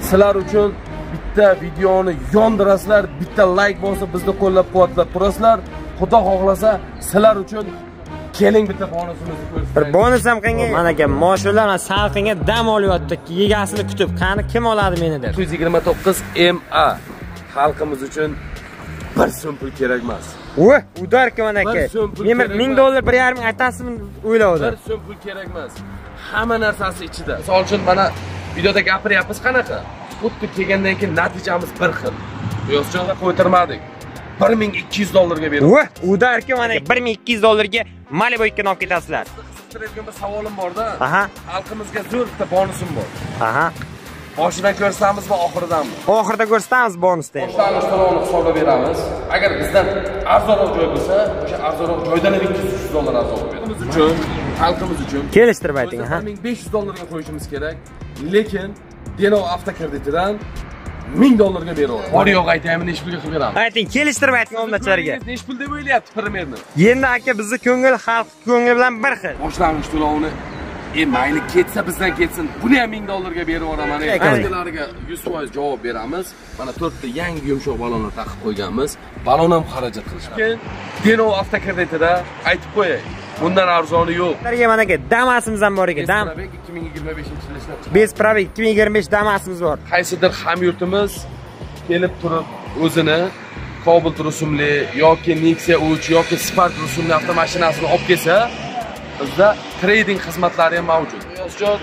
Sizlar uchun bitta videoni yondirasizlar, bitta like bosib bizni qo'llab-quvvatlab turasizlar. Xudo xohlasa sizlar uchun keling bitta bonusimizni ko'rsataylik. Bir bonus ham qilgan. Mana aka, mashinalar mana salqinga dam olyapti. Egasini kutib, qani kim oladi meni deb. 229 MA xalqimiz uchun bir so'm pul kerak emas. Voy, udarka mana aka. Men 1000 dollar 1.5 ming aytasizmi o'ylovdim. Bir so'm pul kerak emas. Hamma narsasi ichida. Misol uchun mana videoda gapiryapmiz qanaqa? Xuddi kelgandan keyin natijamiz bir xil. Yo'qchonga qo'ytirmadik. 1200 dollarga berdim. Voy, udarka mana 1200 dollarga Malibu 2 ni olib ketasizlar. Qiziqtiradigan bir savolim bor-da. Aha. Xalqimizga zo'r bitta bonusim bor. Aha. Boshidan ko'rsamizmi, oxiridanmi? Oxirida ko'rsatamiz bonusni. Boshlang'ich to'lovni hisoblab beramiz. Agar bizdan arzonroq joy bo'lsa, o'sha arzonroq joydan ham 200 dollar arzon qilib beramiz. Uchun, xalqimiz uchun kelishtirib ayting, ha. 1500 dollarga qo'yishimiz kerak, lekin Denov avtokreditidan 1000 dollarga beraveramiz. Bor yo'q aytaymi, necha pulga qilib beramiz? Ayting, kelishtirib ayting obunachilarga. Necha pul deb o'ylayapti primerni? Endi aka bizni ko'ngil xalq ko'ngli bilan bir xil. Boshlang'ich to'lovni mayli ketsa bizdan ketsin. Buni ham 1000 dollarga berib yuboraman. Yangilarga 100% javob beramiz. Mana 4 ta yangi yumshoq balonlar taqib qo'yganmiz. Balon ham xarajat qilishadi. Keyin Denov avtokreditida aytib qo'yay. Bundan arzoni yo'q. Ularga mana aka Damasimiz ham bor ekan. Dam 2025-yilda ishlab chiqarilgan. Bez probeg 2025 Damasimiz bor. Qaysidir hamyurtimiz kelib turib o'zini Cobalt rusumli yoki Nexia 3 yoki Spark rusumli avtomashinasini olib kelsa, bizda trading xizmatlari ham mavjud. Yozjon,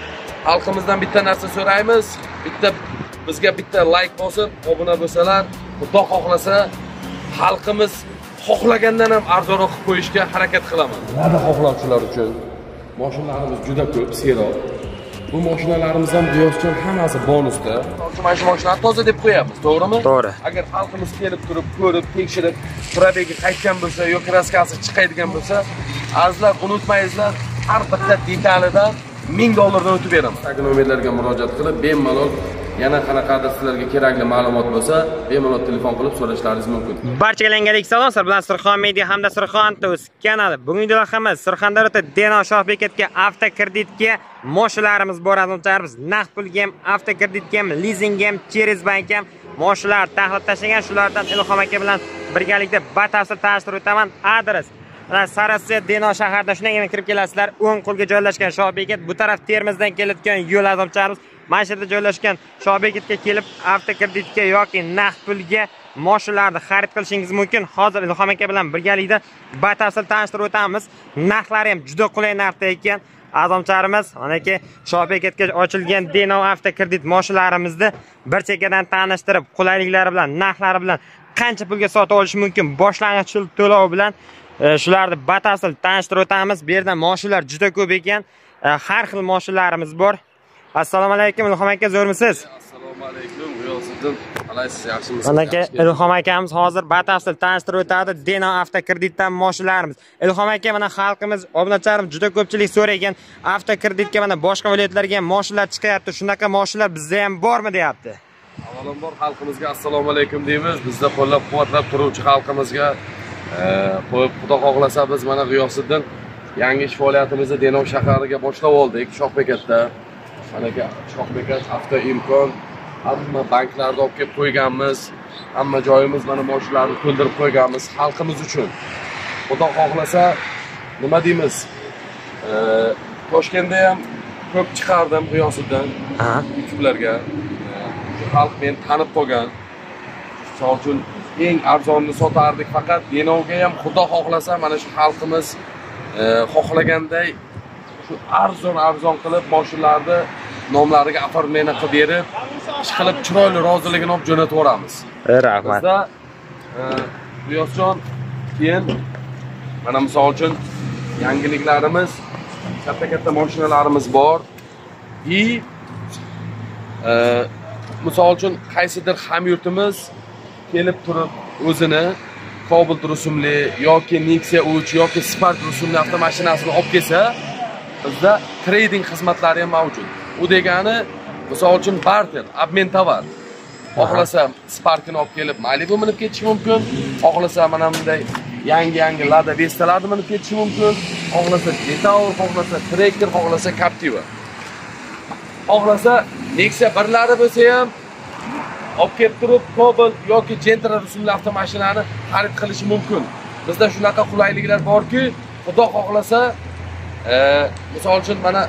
xalqimizdan bitta narsa so'raymiz, bitta bizga bitta like bosib, obuna bo'lsalar, Xudo xohlasa xalqimiz xohlagandan ham arzonroq qilib qo'yishga harakat qilaman. Lada xohlovchilar uchun mashinalarimiz juda ko'p, serob. Bu mashinalarimiz ham G'iyosjon hammasi bonusda. Mana shu mashinani toza deb qo'yamiz, to'g'rimi? To'g'ri. Agar xalqimiz kelib turib, ko'rib, tekshirib, probegi qaytgan bo'lsa yoki raskasi chiqadigan bo'lsa, azizlar unutmaysizlar, har bitta detalidan 1000 dollardan o'tib beraman. Nomerlarga murojaat qilib, bemalol yana qanaqadir sizlarga kerakli ma'lumot bo'lsa, bemalol telefon qilib so'rashlaringiz mumkin. Barchaga salom, sizlar bilan Surxon Media hamda Surxon Tuz kanali. Bugungi loyihamiz Surxondaryoda Denov Shohbekatga avtokreditga mashinalarimiz bor, azizlarimiz naqd pulga ham, avtokreditga ham, lizingga ham, через bank ham mashinalar taxlab tashlagan. Shulardan Ilhom aka bilan birgalikda batafsil tanishtirib o'taman. Adres mana Sarasiya Denov shaharida shundagina kirib kelasizlar. O'ng qo'lga joylashgan Shohbekat, bu taraf Termizdan kelayotgan yo'l azizlarimiz. Mana shu yerda joylashgan Shohbekatga kelib avtokreditga yoki naqd pulga mashinalarni xarid qilishingiz mumkin. Hozir Ilhom aka bilan birgalikda batafsil tanishtirib o'tamiz. Narxlari ham juda qulay narxda ekan. Azomcharimiz manaki Shohbekatga ochilgan Denov avtokredit mashinalarimizni bir chekkadan tanishtirib, qulayliklari bilan, narxlari bilan qancha pulga sotib olish mumkin, boshlang'ich to'lov bilan shularni batafsil tanishtirib o'tamiz. Bu yerda mashinalar juda ko'p ekan. Har xil mashinalarimiz bor. Assalomu alaykum Ilhom aka, zo'rmisiz? Assalomu alaykum G'iyosiddin, qalaysiz, yaxshimisiz? Mana aka Ilhom akamiz hozir batafsil tanishtirib o'tadi Denov avtokreditdan mashinalarimiz. Ilhom aka, mana xalqimiz, obunachilarimiz juda ko'pchilik so'ragan, avtokreditga mana boshqa viloyatlarga ham mashinalar chiqyapti, shunaqa mashinalar bizda ham bormi deyapti. Avvalambor xalqimizga assalomu alaykum deymiz. Bizda qo'llab-quvvatlab turuvchi xalqimizga qo'yib, Xudo xohlasa biz mana G'iyosiddin yangi ish faoliyatimizni Denov shahariga boshlab oldik, Shohbekatda. Mana Shohbekat avto imkon hamma banklarda olib kelib qo'yganmiz. Hamma joyimiz mana mashinalarni to'ldirib qo'yganmiz xalqimiz uchun. Xudo xohlasa nima deymiz? Toshkentda ham ko'p chiqardim G'iyosiddin YouTube'larga. Xalq meni tanib qolgan. Misol uchun eng arzonni sotardik, faqat Denovga ham Xudo xohlasa mana shu xalqimiz xohlaganday shu arzon qilib mashinalarni nomlariga оформление qilib berib, ish qilib chiroyli roziligini olib jo'natib yuboramiz. Rahmat. Bizda G'iyosjon keyin mana misol uchun yangiliklarimiz, katta-katta mashinalarimiz bor. I misol uchun qaysidir hamyurtimiz kelib turib o'zini Cobalt rusumli yoki Nexia 3 yoki Spark rusumli avtomashinasini olib kelsa, bizda trading xizmatlari ham mavjud. U degani misol uchun barter, obmen tovar. Xohlasa Sparkini olib kelib Malibu minib ketishi mumkin, xohlasa mana bunday yangi Lada Vesta'larni minib ketishi mumkin, xohlasa Jetour, xohlasa Tracker, xohlasa Captiva. Xohlasa Nexia birlari bo'lsa ham Olib kelib turib Cobalt yoki Gentra rusumli avtomashinani xarid qilishi mumkin. Bizda shunaqa qulayliklar borki, Xudo xohlasa, misol uchun mana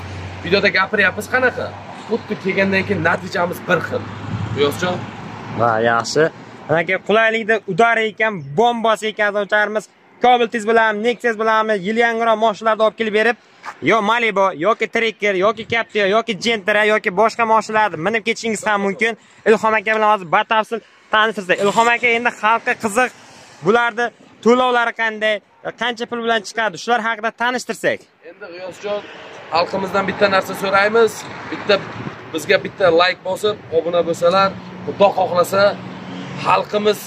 videoda gapiryapmiz qanaqa? Xuddi kelgandan keyin natijamiz bir xil. Yo'qchi? Va yaxshi. Mana qulaylikda udar ekan, bombasi ekan azizlarimiz. Cobalt bilan, Nexia bilan yil yangiroq mashinalarni olib kelib berib, yo Malibu, yoki Tracker, yoki Captiva, yoki Gentra, yoki boshqa mashinalarni minib ketishingiz ham mumkin. Ilhom aka bilan hozir batafsil tanishtirsak. Ilhom aka, endi xalqqa qiziq, bularni to'lovlari qanday, qancha pul bilan chiqadi, shular haqida tanishtirsak. Endi G'iyosjon, xalqimizdan bitta narsa so'raymiz. Bitta bizga bitta like bosib, obuna bo'lsalar, Xudo xohlasa xalqimiz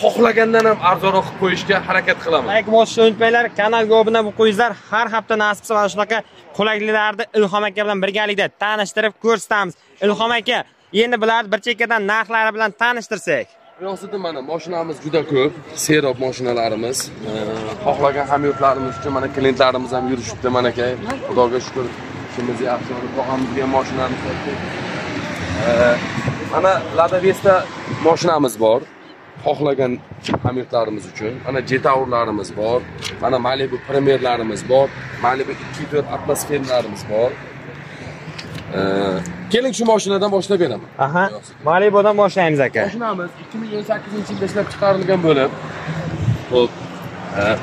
xohlagandan ham arzonroq qilib qo'yishga harakat qilamiz. Like bosishni unutmanglar, kanalga obuna bo'lib qo'yinglar. Har hafta nasib qilsa mana shunaqa qulayliklarni Ilhom aka bilan birgalikda tanishtirib ko'rsatamiz. Ilhom aka, endi bularni bir chekkadan narxlari bilan tanishtirsak. Rostida mana mashinamiz juda ko'p, serob mashinalarimiz. Xohlagan hamyurtlarimiz uchun mana klientlarimiz ham yurishibdi mana aka. Xudoga shukr, ishimiz yaxshi, tog'amizga ham mashinani sotdik. Mana Lada Vesta mashinamiz bor. Xohlagan hamyurtlarimiz uchun mana Jetourlarimiz bor, mana Malibu Premierlarimiz bor, Malibu 2.4 atmosferlarimiz bor. Keling shu mashinadan boshlab beraman. Aha, Malibudan boshlaymiz aka. Mashinamiz 2018-yilda ishlab chiqarilgan bo'lib, xo'p,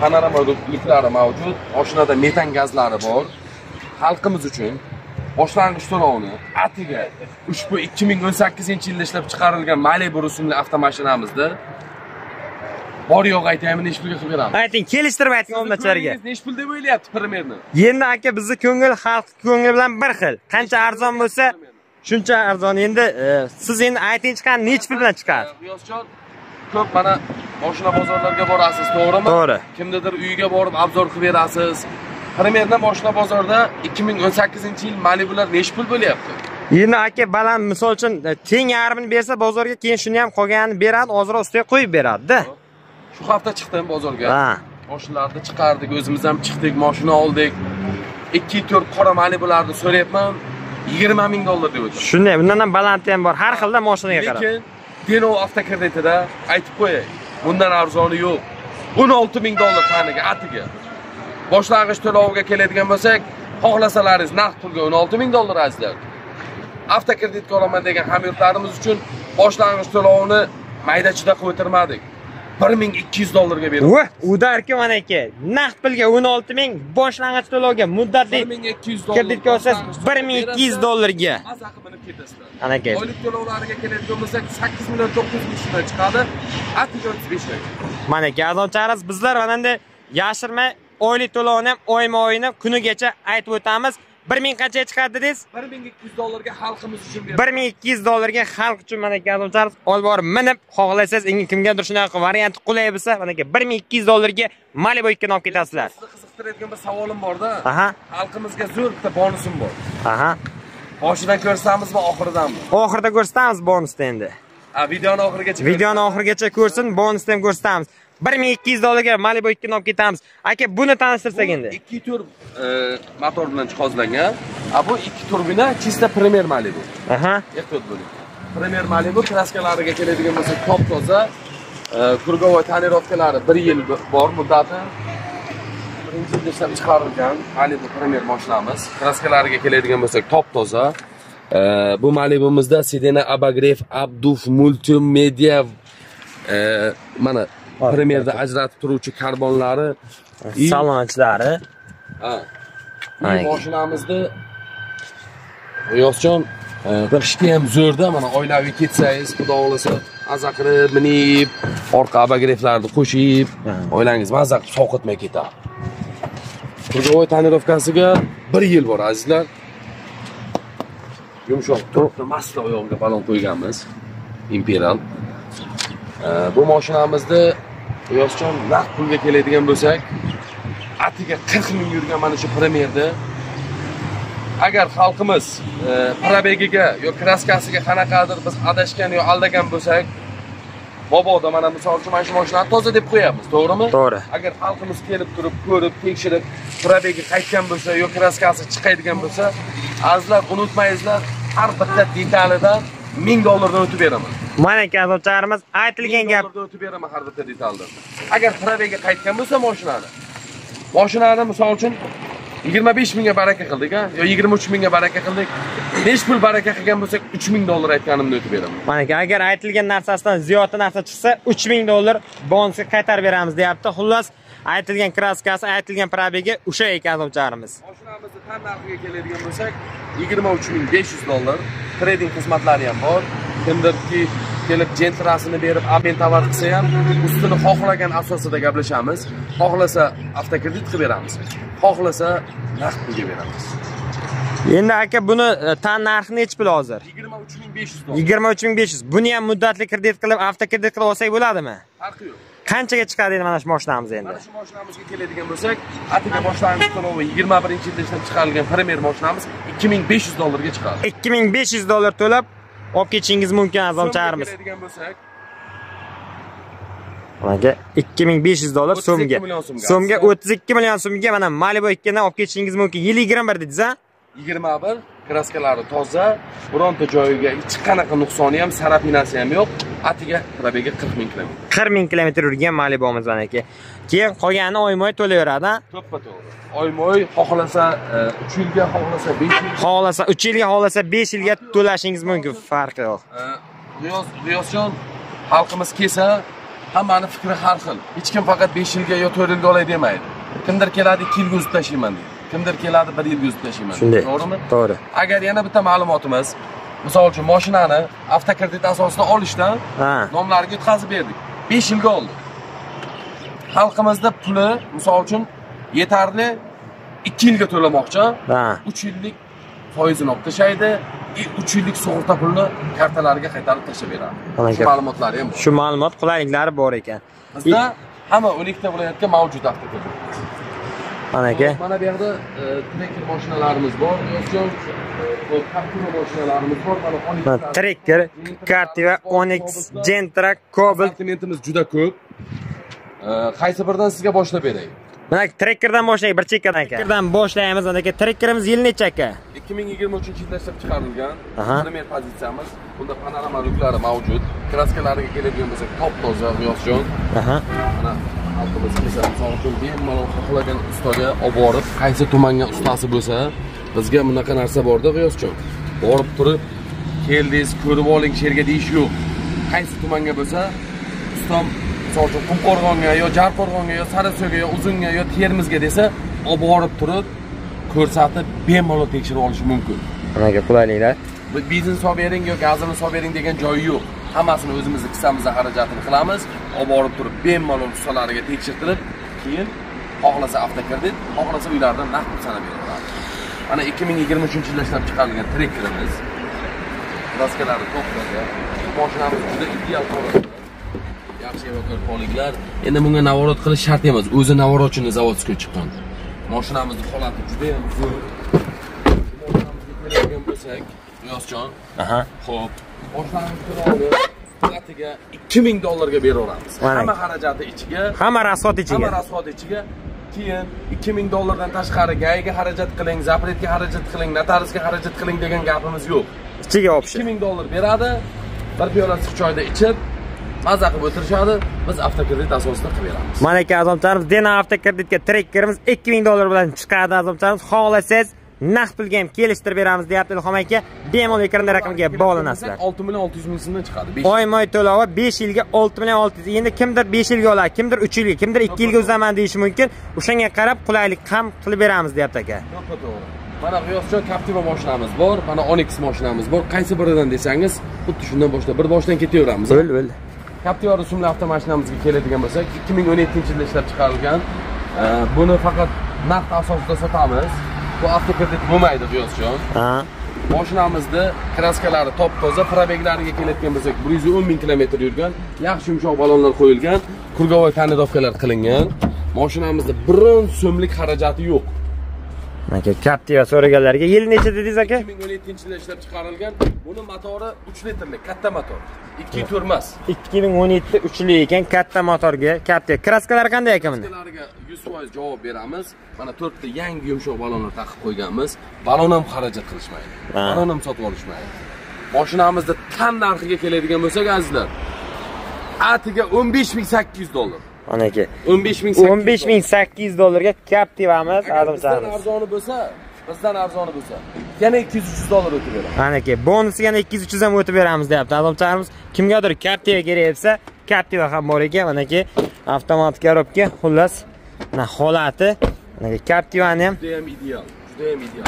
panorama lyuklari mavjud, mashinada metan gazlari bor. Xalqimiz uchun boshlang'ich to'lovni atiga ushbu 2018-yilda ishlab chiqarilgan Malibu rusumli avtomashinamizda bor yo'q aytaymi, necha pulga qilib beramiz? Ayting, kelishtirib ayting obunachilarga. Necha pul deb o'ylayapti Premierni? Endi aka bizni ko'ngil xalq ko'ngli bilan bir xil. Qancha arzon bo'lsa, shuncha arzon. Endi siz endi ayting, chiqadi, necha pul bilan chiqadi? G'iyosjon, ko'p mana mashina bozorlarga borasiz, to'g'rimi? To'g'ri. Kimnidir uyiga borib obzor qilib berasiz. Premierda mashina bozorda 2018-yil Malibular necha pul bo'lyapti? Endi aka baland, misol uchun teng yarmini bersa bozorga, keyin shuni ham qolganini beradi, ozroq ustiga qo'yib beradi-da. Shu hafta chiqdim bozorga. Mashinalarni chiqardik, o'zimiz ham chiqdik, mashina oldik. 2.4 qora Malibularni so'rayapman, 20 ming dollar deb o'tdi. Shunday, bundan ham balanti ham bor, har xilda mashinaga qarab. Lekin Denov avtokreditida aytib qo'yay, bundan arzoni yo'q. 16 ming dollar taniga, atiga. Boshlang'ich to'loviga keladigan bo'lsak, xohlasalaringiz naqd pulga 16 ming dollar azizlar. Avtokreditga olaman degan hamyurtlarimiz uchun boshlang'ich to'lovini mayda-chuyda qilib o'tirmadik. 1200 dollarga berdik. Voh, udarki mana aka. Naqd pulga 16 ming, boshlang'ich to'lovga muddatli 1200 dollar. Kreditga olsangiz 1200 dollarga. Maza qilib minib ketasizlar. Ana aka. Oylik to'lovlariga keladigan bo'lsak 8 million 900 ming so'mdan chiqadi. Atiga 35 ming. Mana aka, azonchamiz bizlar mana endi yashirmay oylik to'lovini ham oyma-oyini kunigacha aytib o'tamiz. 1000 qancha chiqadi dedingiz? 1200 dollarga xalqimiz uchun beramiz. 1200 dollarga xalq uchun mana aka azonchamiz olib borib minib, xohlasangiz endi kimgadir shunaqa variant qulay bo'lsa, mana aka 1200 dollarga Malibu 2 ni olib ketasizlar. Sizni qiziqtiradigan bir savolim bor-da. Aha. Xalqimizga zo'r bitta bonusim bor. Aha. Boshidan ko'rsamizmi, oxiridanmi? Oxirida ko'rsatamiz bonusni endi. Ha, videoni oxirigacha. Videoni oxirigacha ko'rsin, bonusni ham ko'rsatamiz. 1200 dollarga Malibu 2 ni olib ketamiz. Aka, buni tanishtirsak endi. 2.4 motor bilan jihozlangan. A bu 2 turbina чисто Premier Malibu. Aha. Ehtiyot bo'ling. Premier Malibu kraskalariga keladigan bo'lsak, top-toza. Krugovoy tonirovkalari 1 yil bor muddati. Birinchi yilda ishlab chiqarilgan Malibu Premier mashinamiz. Kraskalariga keladigan bo'lsak, top-toza. Bu Malibumizda Sedena Abagrev, Abduf Multimedia mana Premierda ajratib turuvchi karbonlari, salonchilari. Ha. Bu mashinamizni G'iyosjon qishga ham zo'rda, mana oilaviy ketsangiz, xudo xolasa, maza qilib minib, orqa abagreflarni qo'shib, oilangiz maza qilib sovqotmay ketadi. Krugovoy tonirovkasiga 1 yil bor azizlar. Yumshoq turibdi, masla oyog'iga balon qo'yganmiz. Imperial. Bu mashinamizni G'iyosjon naqd pulga keladigan bo'lsak, atiga 40 ming yurgan mana shu Premierda agar xalqimiz probegiga yo kraskasiga qanaqadir biz adashgan yo aldagan bo'lsak, mabodo mana misol uchun mana shu mashinani toza deb qo'yamiz, to'g'rimi? To'g'ri. Agar xalqimiz kelib turib, ko'rib, tekshirib, probegi qaytgan bo'lsa yo kraskasi chiqadigan bo'lsa, azizlar unutmaysizlar, har bitta detalidan $1000 dollardan o'tib beraman. Mana aka azizlarimiz, aytilgan gap. $1000 dollardan o'tib beraman har bitta detaldan. Agar probega qaytgan bo'lsa mashinani misol uchun 25 mingga baraka qildik, ha, yo 23 mingga baraka qildik. Nech pul baraka qilgan bo'lsak $3000 dollar aytganimni o'tib beraman. Mana aka, agar aytilgan narsasidan ziyod narsa chiqsa $3000 dollar bonusga qaytarib beramiz deyapti. Xullas, aytilgan kraskasi, aytilgan probegi o'sha ekan azizlarimiz. Mashinamizni tan narxiga keladigan bo'lsak $23,500 dollar. Trading xizmatlari ham bor. Kimdirki kelib jentrasini berib amen tovar qilsa ham ustini xohlagan asosida gaplashamiz. Xohlasa avtokredit qilib beramiz. Xohlasa naqd pulga beramiz. Endi aka buni tan narxi nechi pul hozir? $23,500 dollar. 23,500. Buni ham muddatli kredit qilib, avtokredit qilib olsak bo'ladimi? Farqi yo'q. Qanchaga chiqadi endi mana shu mashinamiz endi? Mana shu mashinamizga keladigan bo'lsak, atiga boshlang'ich to'lovi 21-yilda ishlab chiqarilgan Premier mashinamiz $2,500 dollarga chiqadi. $2,500 dollar to'lab olib ketishingiz mumkin azizlarimiz. Keladigan bo'lsak, mana $2,500 dollar so'mga. So'mga 32 million so'mga mana Malibu 2 dan olib ketishingiz mumkin. Yili 21 dedingiz-a? 21, kraskalari toza, bironta joyiga hech qanaqa nuqsoni ham, sarapinasi ham yo'q. Atiga probega 40 ming kilometr. 40 ming kilometr yurgan Malibu'miz mana aka. Keyin qolganini oyma-oy to'layveradi, ha? To'ppa-to'g'ri. Oyma-oy xohlasa 3 yilga, xohlasa 5 yilga. Xohlasa 3 yilga, xohlasa 5 yilga to'lashingiz mumkin, farqi yo'q. G'iyosjon, xalqimiz kelsa, hammani fikri har xil. Hech kim faqat 5 yilga yo 4 yilga olay demaydi. Kimdir keladi 2 yilga uzib tashlayman deydi. Kimdir keladi 1 yilga uzib tashlayman. To'g'rimi? To'g'ri. Agar yana bitta ma'lumotimiz, misol uchun mashinani avtokredit asosida olishdan nomlariga o'tkazib berdik. 5 yilga oldik. Xalqimizda puli, misol uchun, yetarli 2 yilga to'lamoqchi, 3 yillik foizini olib tashlaydi, 3 yillik sug'urta pulini kartalariga qaytarib tashlab beradi. Shu ma'lumotlari ham bor. Shu ma'lumot qulayliklari bor ekan. Bizda hamma 12 ta viloyatga mavjud avtokredit. Mana aka. Mana bu yerda trekker mashinalarimiz bor. Yo'qjon, Captiva mashinalarimiz bor. Mana Trekker, Captiva, Onix, Gentra, Cobalt. Assortimentimiz juda ko'p. Qaysi biridan sizga boshlab beray? Mana trekkerdan boshlaylik, bir chekkadan aka. Trekkerdan boshlaymiz aka. Trekkerimiz yil necha aka? 2023-yilda ishlab chiqarilgan. Premier pozitsiyamiz. Bunda panorama lyuklari mavjud. Kraskalariga keladigan bo'lsak, top-toza G'iyosjon. Mana xalqimiz kelsa, misol uchun bemalol xohlagan ustaga olib borib, qaysi tumanga ustasi bo'lsa, bizga bunaqa narsa borda G'iyosjon. Borib turib, keldingiz, ko'rib oling, sherga deyish yo'q. Qaysi tumanga bo'lsa, ustam misol uchun Qumqo'rg'onga yo Jarqo'rg'onga yo Sarisoyga yo Uzunga yo Termizga desa, olib borib turib, ko'rsatib bemalol tekshirib olish mumkin. Anaqa qulayliklar. Benzin solib bering yo gazini solib bering degan joyi yo'q. Hammasini o'zimizni kissamizdan xarajatini qilamiz. Olib borib turib bemalol ustalariga tekshirtirib, keyin xohlasa avtokredit, xohlasa uylaridan naqd pul sanab beradi. Mana 2023-yilda ishlab chiqarilgan trekkerimiz. Kraskalari to'p-toza. Mashinamiz juda ideal holatda. Yaxshi evakuatorliklar. Endi bunga navorot qilish shart emas. O'zi navorotchini zavodga chiqqan. Mashinamizning holati juda ham zo'r. Mashinamizga keladigan bo'lsak, G'iyosjon. Xo'p, mashinamiz to'lovi atiga $2000 dollarga beraveramiz. Hamma xarajati ichiga, hamma rasxod ichiga. Hamma rasxod ichiga. Keyin $2000 dollardan tashqari gayga xarajat qiling, zapretga xarajat qiling, notariusga xarajat qiling degan gapimiz yo'q. Ichiga obshi. $2000 dollar beradi, bir piyola issiq choyda ichib, maza qilib o'tirishadi. Biz avtokredit asosida qilib beramiz. Mana aka azizlarimiz, Dena avtokreditga trekkerimiz $2000 dollar bilan chiqadi azizlarimiz. Xohlasangiz naqd pulga ham kelishtirib beramiz deyapti Ilhom aka. Bemalol ekranda raqamga bog'lanasizlar. 6 million 600 ming so'mdan chiqadi. Oyma-oy to'lovi 5 yilga 6 million 600. Endi kimdir 5 yilga oladi, kimdir 3 yilga, kimdir 2 yilga uzaman deyishi mumkin. O'shanga qarab qulaylik ham qilib beramiz deyapti aka. To'g'ri. Mana G'iyosjon Captiva mashinamiz bor, mana Onix mashinamiz bor. Qaysi biridan desangiz, xuddi shundan boshlab bir boshdan ketaveramiz. Bo'l. Captiva rusumli avtomashinamizga keladigan bo'lsak, 2017-yilda ishlab chiqarilgan. Buni faqat naqd asosida sotamiz. Bu avtokredit bo'lmaydi G'iyosjon. Mashinamizni kraskalari top-toza, probeglariga kelayotgan bo'lsak, 110 ming kilometr yurgan, yaxshi yumshoq balonlar qo'yilgan, kurgovoy tonirovkalar qilingan. Mashinamizda biron so'mlik xarajati yo'q. Aka, Captiva so'raganlarga yil necha dedingiz aka? 2017-yilda ishlab chiqarilgan. Buni motori 3 litrlik katta motor. 2.4 emas. 2017 3li ekan katta motorga Captiva. Kraskalari qanday aka bunda? Kraskalariga 100% javob beramiz. Mana 4 ta yangi yumshoq balonlar taqib qo'yganmiz. Balon ham xarajat qilishmaydi. Balon ham sotib olishmaydi. Mashinamizni tan narxiga keladigan bo'lsak, azizlar, atiga 15 800 dollar. Anaki. 15 800. 15 800 dollarga Captiva'miz, Bizdan arzoni bo'lsa, bizdan arzoni bo'lsa, yana 200-300 dollar o'tib beramiz. Anaki, bonusiga yana 200-300 ham o'tib beramiz deyapti azizlarimiz. Kimgadir Captiva kerak bo'lsa, Captiva ham bor ekan. Manaki, avtomat коробка, xullas, mana holati. Manaki, Captivani ham Juda ham ideal, juda ham ideal.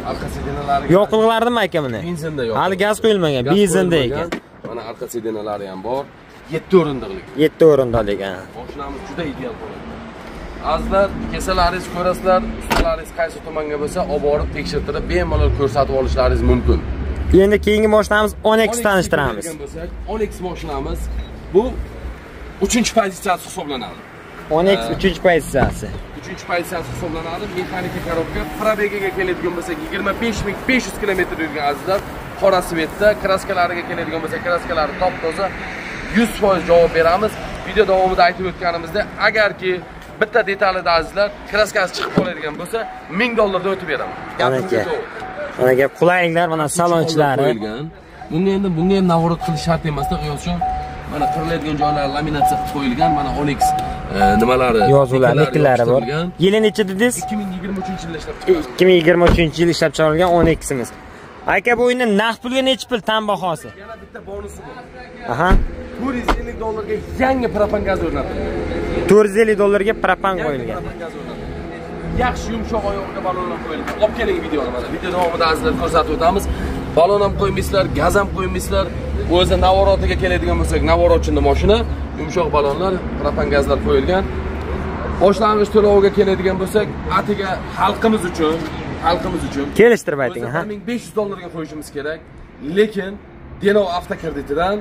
Arqa сиденья lari Yoqilg'ilardimi aka buni? Benzinda yo'q. Hali gaz qo'yilmagan, benzinda ekan. Mana arqa сиденья lari ham bor. 7 o'rindiqlik. 7 o'rindiqlik. Mashinamiz juda ideal bo'ladi. Azizlar, kelsalaringiz ko'rasizlar, ustalaringiz qaysi tumanga bo'lsa, olib borib tekshirtirib, bemalol ko'rsatib olishlaringiz mumkin. Endi keyingi mashinamiz Onix tanishtiramiz. Bo'lsak, Onix mashinamiz bu 3-pozitsiyasi hisoblanadi. Onix 3-pozitsiyasi. 3-pozitsiyasi hisoblanadi. Mexanika коробка, пробег iga keladigan bo'lsak, 25 500 km yurgan, azizlar. Qora цвет da, краска lariga keladigan bo'lsak, краска lari top-toza. 100% javob beramiz. Video davomida aytib o'tganimizda, agarki bitta detalida, azizlar, краска si chiqib qoladigan bo'lsa, 1000 dollardan o'tib beraman. Aka. Mana gap qulayliklar, mana salon ichlari. Qo'yilgan. Bunga endi bunga ham наворот qilish shart emasda, G'iyosjon. Mana qiriladigan joylari laminatsiya qilib qo'yilgan, mana Onix nimalari, yozuvlar, niklari bor. Yili necha dedingiz? 2023 yilda ishlab chiqarilgan. 2023 yil ishlab chiqarilgan Onix'imiz. Aka, bu o'yinni naqd pulga necha pul tan bahosi? Yana bitta bonusi bor. 450 dollarga yangi propan gaz o'rnatilgan. 450 dollarga propan qo'yilgan. Propan gaz o'rnatilgan. Yaxshi yumshoq oyog'iga balonlar qo'yilgan. Olib keling videoni mana. Video davomida, azizlar, ko'rsatib o'tamiz. Balon ham qo'ymaysizlar, gaz ham qo'ymaysizlar. O'zi наворот iga keladigan bo'lsak, навороченный mashina, yumshoq balonlar, propan gazlar qo'yilgan. Boshlang'ich to'loviga keladigan bo'lsak, atiga xalqimiz uchun Kelishtirib ayting, ha. 1500 dollarga qo'yishimiz kerak. Lekin Denov avtokreditidan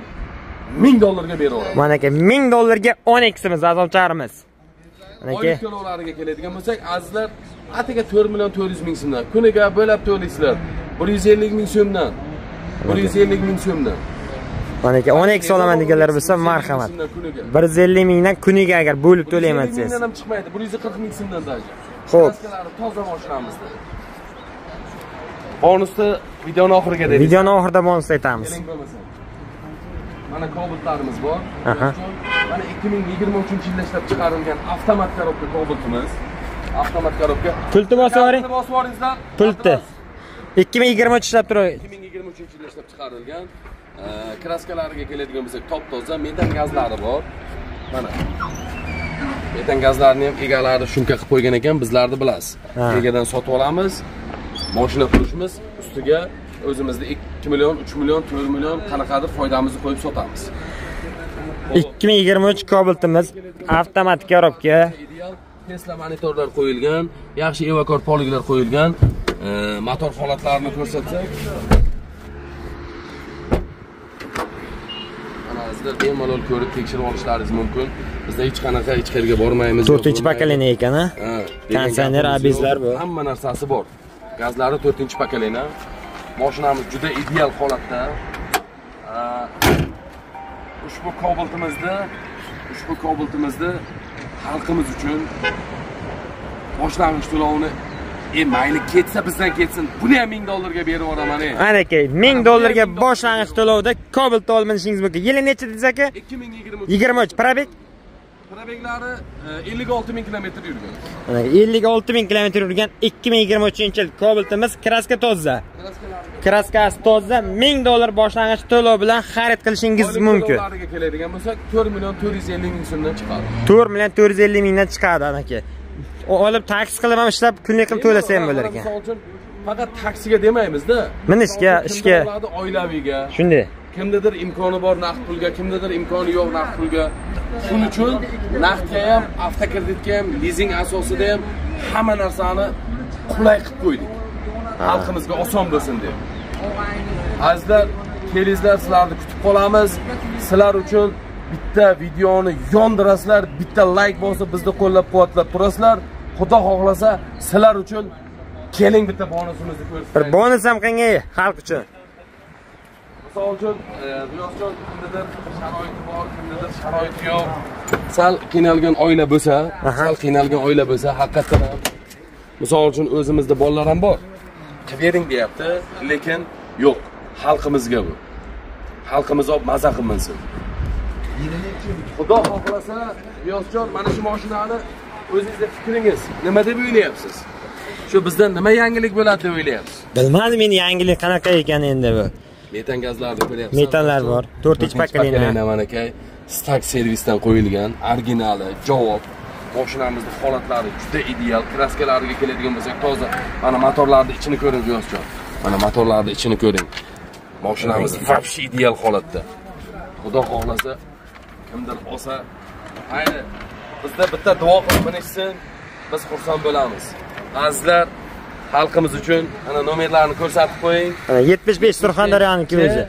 1000 dollarga beraveramiz. Mana aka, 1000 dollarga Onix'imiz, azizlarimiz. Mana aka. Oylik to'lovlariga keladigan bo'lsak, azizlar, atiga 4 million 400 ming so'mdan kuniga bo'lab to'laysizlar. 150 ming so'mdan. 150 ming so'mdan. Mana aka, Onix olaman deganlar bo'lsa, marhamat. So'mdan kuniga. 150 mingdan kuniga agar bo'lib to'layman 150 desangiz. Mingdan ham chiqmaydi, 140 ming so'mdan даже. Xo'p. Краска lari toza mashinamizda. Bonusni videoni oxiriga deymiz. Videoni oxirida bonus aytamiz. Keling bo'lmasa. Mana Cobaltlarimiz bor. Mana 2023 yilda ishlab chiqarilgan avtomat коробка Cobaltimiz. Avtomat коробка. Pultni bosib yuboring. Kalitni bosib yuboringizlar. Pultni. 2023 ishlab turadi. 2023 yilda ishlab chiqarilgan. Краска lariga keladigan bo'lsak, top toza, metan gazlari bor. Mana. Metan gazlarini ham egalari шумка qilib qo'ygan ekan, bizlarni bilasiz. Egadan sotib olamiz. Mashina qurishimiz ustiga o'zimizni 2 million, 3 million, 4 million qanaqadir foydamizni qo'yib sotamiz. 2023 Cobaltimiz, avtomat коробка. Ideal Tesla monitorlar qo'yilgan, yaxshi Evacor poliklar qo'yilgan. Motor holatlarini ko'rsatsak. Mana, azizlar, bemalol ko'rib tekshirib olishlaringiz mumkin. Bizda hech qanaqa hech qayerga bormaymiz. 4 поколение ekan, ha? Ha, degan Konditsioner, gapimiz ABSlar yo'q. bu. Hamma narsasi bor. Gazlari 4-поколение. Mashinamiz juda ideal holatda. Ushbu Cobaltimizni xalqimiz uchun boshlang'ich to'lovini mayli ketsa bizdan ketsin. Buni ham 1000 dollarga berib yuboraman. Ana aka, 1000 dollarga boshlang'ich to'lovda Cobalt olib minishingiz mumkin. Yili necha dedingiz, aka? 2023. 23. Пробег? Пробег lari 56 ming kilometr yurgan. Mana 56 ming kilometr yurgan 2023 yil Cobaltimiz, краска toza. Краска si toza, 1000 dollar boshlang'ich to'lov bilan xarid qilishingiz Oylik mumkin. to'lovlariga keladigan bo'lsak, 4 million 450 ming so'mdan chiqadi. 4 million 450 mingdan chiqadi aka. Olib taksi qilib ham ishlab kunlik qilib to'lasa ham bo'lar ekan. Misol uchun, faqat taksiga demaymizda. Minishga, Misol uchun, ishga. kimdir oladi oilaviga. Shunday. Kimdadir imkoni bor naqd pulga, kimdadir imkoni yo'q naqd pulga. Shuning uchun naqdga ham, avtokreditga ham, lizing asosida ham hamma narsani qulay qilib qo'ydik. Xalqimizga oson bo'lsin deb. Azizlar, kelingizlar, sizlarni kutib qolamiz. Sizlar uchun bitta videoni yondirasizlar, bitta like bosib bizni qo'llab-quvvatlab turasizlar. Xudo xohlasa, sizlar uchun keling, bitta bonusimizni ko'rsataylik. Bir bonus ham qiling xalq uchun. Misol uchun, Riyozjon, kimdadir sharoiti bor, kimdadir sharoiti yo'q. Sal qiynalgan oila bo'lsa, sal qiynalgan oila bo'lsa, haqiqatdan ham misol uchun o'zimizda bolalar ham bor. Qilib bering deyapti, lekin yo'q. Xalqimizga bu. Xalqimiz olib maza qilminsin. Xudo xohlasa, Niyozjon, mana shu mashinani o'zingizni fikringiz nima deb o'ylayapsiz? Shu bizdan nima yangilik bo'ladi deb o'ylayapsiz? Bilmadim men yangilik qanaqa ekan endi bu. Metan gazlarni ko'ryapsiz. Metanlar bor. 4-pakelina mana aka, Stak servisdan qo'yilgan, originali, javob. Mashinamizning holatlari juda ideal. Kraskalariga keladigan bo'lsak, toza. Mana motorlarning ichini ko'ring, Niyozjon. Mana motorlarning ichini ko'ring. Mashinamiz вообще ideal holatda. Xudo xohlasa kimdir olsa, ayni bizda bitta duo qilib minishsin, biz xursand bo'lamiz. Azizlar, xalqimiz uchun ana nomerlarni ko'rsatib qo'ying. Mana 75 Surxondaryoniki o'zi.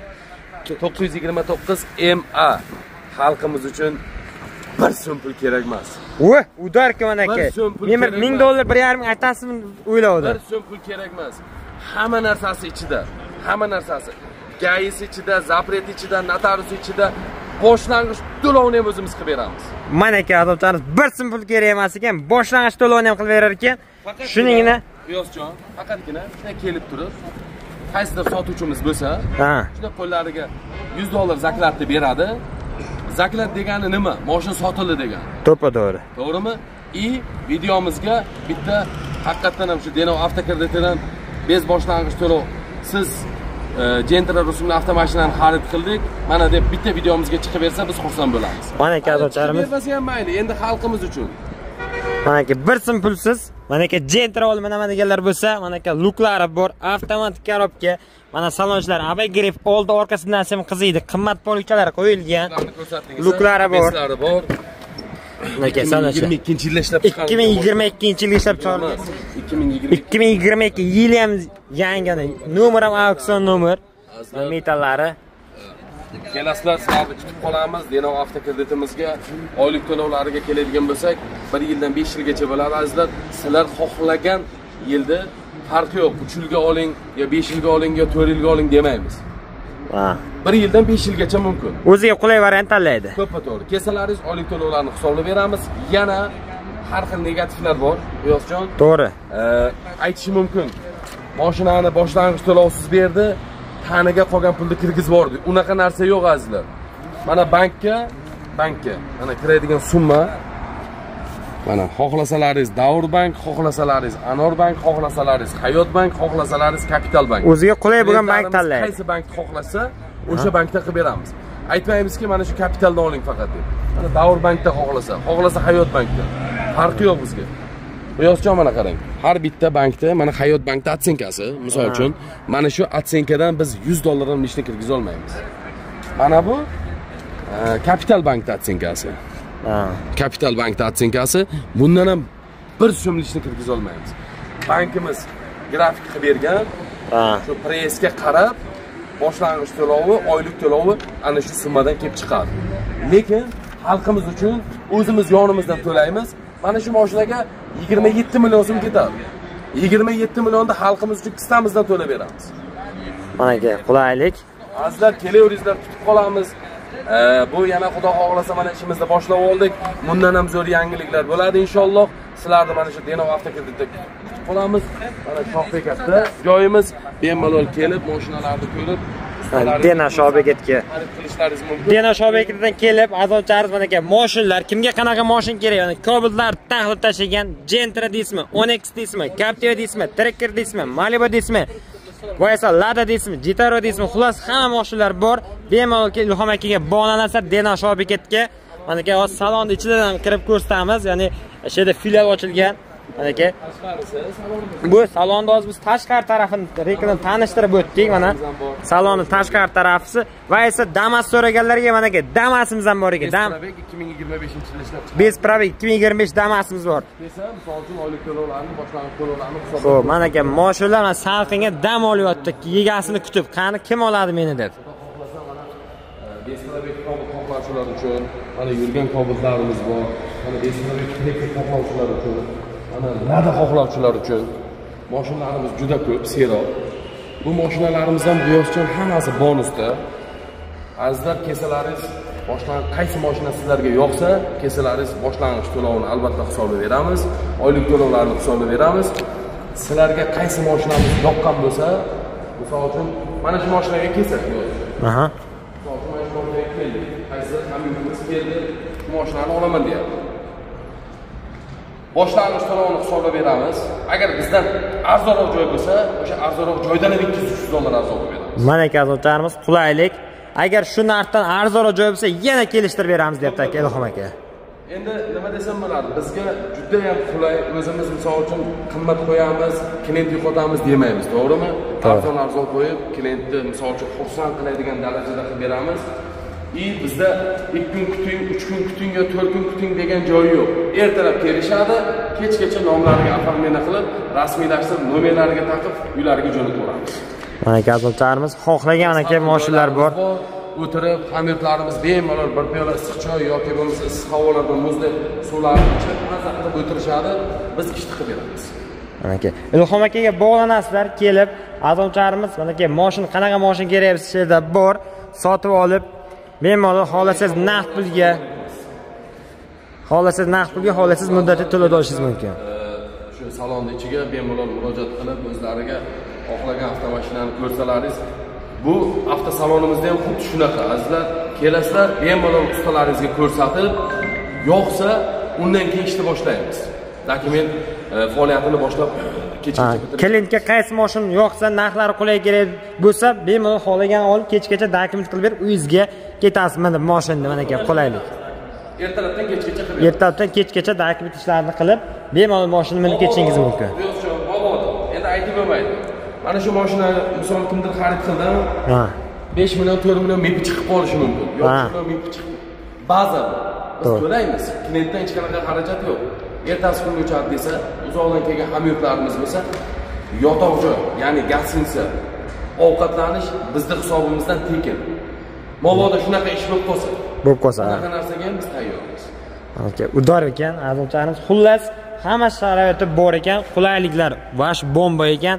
929 MA. Xalqimiz uchun bir so'm pul kerak emas. Voy, udarka mana aka. Men $1000 1.5 ming aytasizmi o'ylovdim. Bir so'm pul kerak emas. Hamma narsasi ichida, hamma narsasi. Gayisi ichida, zapret ichida, notarius ichida, boshlang'ich to'lovni ham o'zimiz qilib beramiz. Mana aka, adamlarimiz bir so'm pul kerak emas ekan, boshlang'ich to'lovni ham qilib berar ekan. Shuningina Niyozjon, faqatgina shunday kelib turib, qaysidir sotuvchimiz bo'lsa, shunday qo'llariga $100 zaklatni beradi. Zaklat degani nima? Mashina sotildi degani. To'ppa-to'g'ri. To'g'rimi? I videomizga bitta haqiqatan ham shu Denov avtokreditidan bez boshlang'ich to'lov siz Gentra rusumli avtomashinani xarid qildik, mana deb bitta videomizga chiqib bersa biz xursand bo'lamiz. Mana aka azizlarimiz. Bermasa ham mayli, endi xalqimiz uchun. Mana aka bir so'm pulsiz, mana aka Gentra olib minaman deganlar bo'lsa, mana aka luklari bor, avtomat korobka, mana salonchilar abay grif oldi orqasidan ham qiziydi, qimmat polikalar qo'yilgan. Luklari bor. Beslari bor. Mana aka salonchi. 2022-yilda ishlab chiqarilgan. 2022-yilda ishlab chiqarilgan. 2022 yili ham yangi, nomer ham auksion nomer. Metallari. Kelasizlar, sizlarni kutib qolamiz. Denov avtokreditimizga oylik to'lovlariga keladigan bo'lsak, 1 yildan 5 yilgacha bo'ladi azizlar. Sizlar xohlagan yilda farqi yo'q. 3 yilga oling, yo 5 yilga oling, yo 4 yilga oling demaymiz. Ha. 1 yildan 5 yilgacha mumkin. O'ziga qulay variant tanlaydi. To'ppa-to'g'ri. Kelsalaringiz oylik to'lovlarni hisoblab beramiz. Yana har xil negativlar bor, Niyozjon. To'g'ri. Aytishi mumkin. Mashinani boshlang'ich to'lovsiz berdi, taniga qolgan pulni kirgizib yubordi. Unaqa narsa yo'q azizlar. Mana bankka mana kiradigan summa, mana xohlasalaringiz Davr bank, xohlasalaringiz Anor bank, xohlasalaringiz Hayot bank, xohlasalaringiz Kapital bank. O'ziga qulay bo'lgan bank tanlaydi. Qaysi bankni xohlasa, o'sha bankda qilib beramiz. Aytmaymizki, mana shu Kapitaldan oling faqat deb. Mana Davr bankda xohlasa, xohlasa Hayot bankda. Farqi yo'q bizga. Niyozjon, mana qarang. Har bitta bankda, mana Hayot bankda otsenkasi, misol uchun, mana shu otsenkadan biz $100 dan lishni kirgiza olmaymiz. Mana bu Kapital bankda otsenkasi. Kapital bankda otsenkasi, bundan ham bir so'm lishni kirgiza olmaymiz. Bankimiz grafik qilib bergan. Shu pressga qarab boshlang'ich to'lovi, oylik to'lovi ana shu summadan kelib chiqadi. Lekin xalqimiz uchun o'zimiz yonimizdan to'laymiz. Mana shu mashinaga 27 million so'm ketadi. 27 millionda xalqimiz uchun kissamizdan to'lab beramiz. Mana aka, qulaylik. Azizlar, kelaveringizlar, kutib qolamiz. Bu yana Xudo xohlasa mana ishimizni boshlab oldik. Bundan ham zo'r yangiliklar bo'ladi inshaalloh. Sizlarni mana shu Denov avtokreditda kutib qolamiz. Mana Shohbekatda joyimiz, bemalol kelib mashinalarni ko'rib, Denov Shohbekatga xarid qilishlaringiz mumkin. Denov Shohbekatdan kelib, azonchamiz mana aka, mashinalar, kimga qanaqa mashina kerak, ya'ni Cobaltlar taxlab tashlagan, Gentra deysizmi, Onix deysizmi, Captiva deysizmi, Tracker deysizmi, Malibu deysizmi, va esa Lada deysizmi, Citaro deysizmi, xullas hamma mashinalar bor. Bemalol kelib Ilhom akaga bog'lanasizlar Denov Shohbekatga. Mana aka, hozir salonni ichidan ham kirib ko'rsatamiz, ya'ni o'sha yerda filial ochilgan. Mana aka, bu salonni hozir biz tashqari tarafini reklama tanishtirib o'tdik. Mana salonning tashqari tarafisi va esa Damas so'raganlarga mana aka, Damasimiz ham bor ekan. Bez 2025-yilda ishlab chiqarilgan. Bez probeg 2025 Damasimiz bor. Desa, misol uchun oylik to'lovlarni, boshlang'ich to'lovlarni hisoblab. Xo'p, mana aka, mashinalar mana salqinga dam olyapti, egasini kutib, qani kim oladi meni deb. Xohlasa mana bez probeg xohlovchilar uchun mana yurgan Cobaltlarimiz bor. Mana bez probeg Tracker xohlovchilar uchun, mana Lada xohlovchilar uchun mashinalarimiz juda ko'p, serob. Bu mashinalarimiz ham Niyozjon hammasi bonusda. Azizlar, kelsalaringiz qaysi mashina sizlarga yoqsa, kelsalaringiz boshlang'ich to'lovini albatta hisoblab beramiz, oylik to'lovlarni hisoblab beramiz. Sizlarga qaysi mashinamiz yoqqan bo'lsa, misol uchun Mana shu mashinaga kelsak, aha. Mana shu mashinaga keldi. Qaysi hamyurtimiz keldi, shu mashinani olaman deyapti. Boshlang'ich to'lovini hisoblab beramiz. Agar bizdan arzonroq joy bo'lsa, o'sha arzonroq joydan ham $200-300 arzon qilib beramiz. Mana aka azizlarimiz, qulaylik. Agar shu narxdan arzonroq joy bo'lsa, yana kelishtirib beramiz deyapti aka Ilhom aka. Endi nima desam bo'ladi? Bizga juda ham qulay. O'zimiz misol uchun qimmat qo'yamiz, klient yo'qotamiz demaymiz, to'g'rimi? Arzon arzon qo'yib, klientni misol uchun xursand qiladigan darajada qilib beramiz. Bizda 2 kun kuting, 3 kun kuting yo 4 kun kuting degan joyi yo'q. Ertalab kelishadi, kechgacha nomlariga оформление qilib, rasmiylashtirib, nomerlariga taqib, uylariga jo'nataveramiz. Mana aka azizlarimiz, xohlagan aka mashinalar bor. O'tirib, hamyurtlarimiz bemalol bir piyola issiq choy yoki bo'lmasa issiq havolarda muzli suvlarni ichib, maza qilib o'tirishadi. Biz ishni qilib beramiz. Mana aka, Ilhom akaga bog'lanasizlar, kelib azizlarimiz, mana aka mashina qanaqa mashina kerak bo'lsa yerda bor, sotib olib bemalol xohlasangiz naqd pulga, xohlasangiz naqd pulga, xohlasangiz muddatli to'lovda olishingiz mumkin. Shu salonning ichiga bemalol murojaat qilib, o'zlariga xohlagan avtomashinani ko'rsalaringiz, bu avtosalonimizda ham xuddi shunaqa. Azizlar, kelasizlar, bemalol ustalaringizga ko'rsatib, yo'qsa undan keyin ishni boshlaymiz. Dokument faoliyatini boshlab kechgacha bitirib. Klientga qaysi mashina yoqsa, narxlari qulay kerak bo'lsa, bemalol xohlagan olib kechgacha dokument qilib berib, uyingizga ketasiz. Mana mashinada mana aka qulaylik. Ertalabdan kechgacha qilib beramiz. Ertalabdan kechgacha dokument ishlarini qilib, bemalol mashina minib ketishingiz mumkin. Endi aytib bo'lmaydi. Mana shu mashina misol kimdir xarid qildi, 5 million, 4 million MEP chiqib qolishi mumkin. Yo'q, million MEP chiqib. Ba'zan biz to'laymiz. Klientdan hech qanaqa xarajat yo'q. Ertasi kunga uchadi desa, uzoqdan kelgan hamyurtlarimiz bo'lsa, yotoq joy, ya'ni gastiniца, ovqatlanish bizning hisobimizdan tekin. Mabodo shunaqa ish bo'lib qolsa, bunaqa narsaga ham biz tayyormiz. Aka, udor ekan, azizlarimiz. Xullas, hamma sharoiti bor ekan, qulayliklar vash bomba ekan,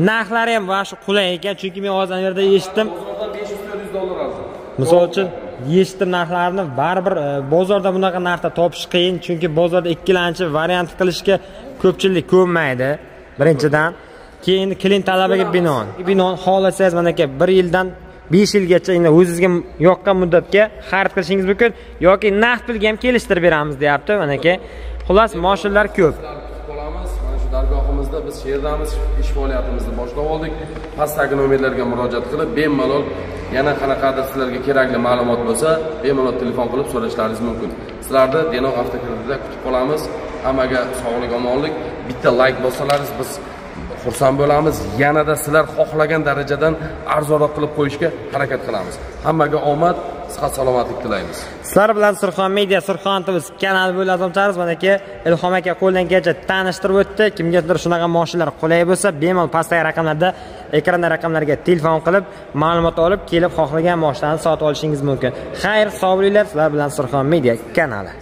narxlari ham vash qulay ekan, chunki men hozir yerda eshitdim. Bozordan $500-400 arzon. Misol uchun, eshitdim narxlarni, baribir bozorda bunaqa narxda topish qiyin, chunki bozorda ikkilanchi variant qilishga ko'pchilik ko'nmaydi. Birinchidan, keyin klient talabiga binoan. Binoan xohlasangiz mana aka 1 yildan 5 yilgacha endi o'zingizga yoqqan muddatga xarid qilishingiz mumkin yoki naqd pulga ham kelishtirib beramiz deyapti mana aka. Xullas, mashinalar ko'p. Qolamiz. Mana shu dargohimizda biz shu yerdamiz, ish faoliyatimizni boshlab oldik. Pastdagi nomerlarga murojaat qilib, bemalol yana qanaqadir sizlarga kerakli ma'lumot bo'lsa, bemalol telefon qilib so'rashlaringiz mumkin. Sizlarni Denov avtokreditda kutib qolamiz. Hammaga sog'lik, omonlik. Bitta like bossalaringiz biz xursand bo'lamiz. Yanada sizlar xohlagan darajadan arzonroq qilib qo'yishga harakat qilamiz. Hammaga omad, sihat, salomatlik tilaymiz. Sizlar bilan Surxon Media, Surxon TV kanali bo'lib azizlarimiz, mana aka Ilhom aka qo'ldan kelgancha tanishtirib o'tdi. Kimgadir shunaqa mashinalar qulay bo'lsa, bemalol pastdagi raqamlarda, ekranda raqamlarga telefon qilib, ma'lumot olib, kelib xohlagan mashinani sotib olishingiz mumkin. Xayr, sog' bo'linglar. Sizlar bilan Surxon Media kanali.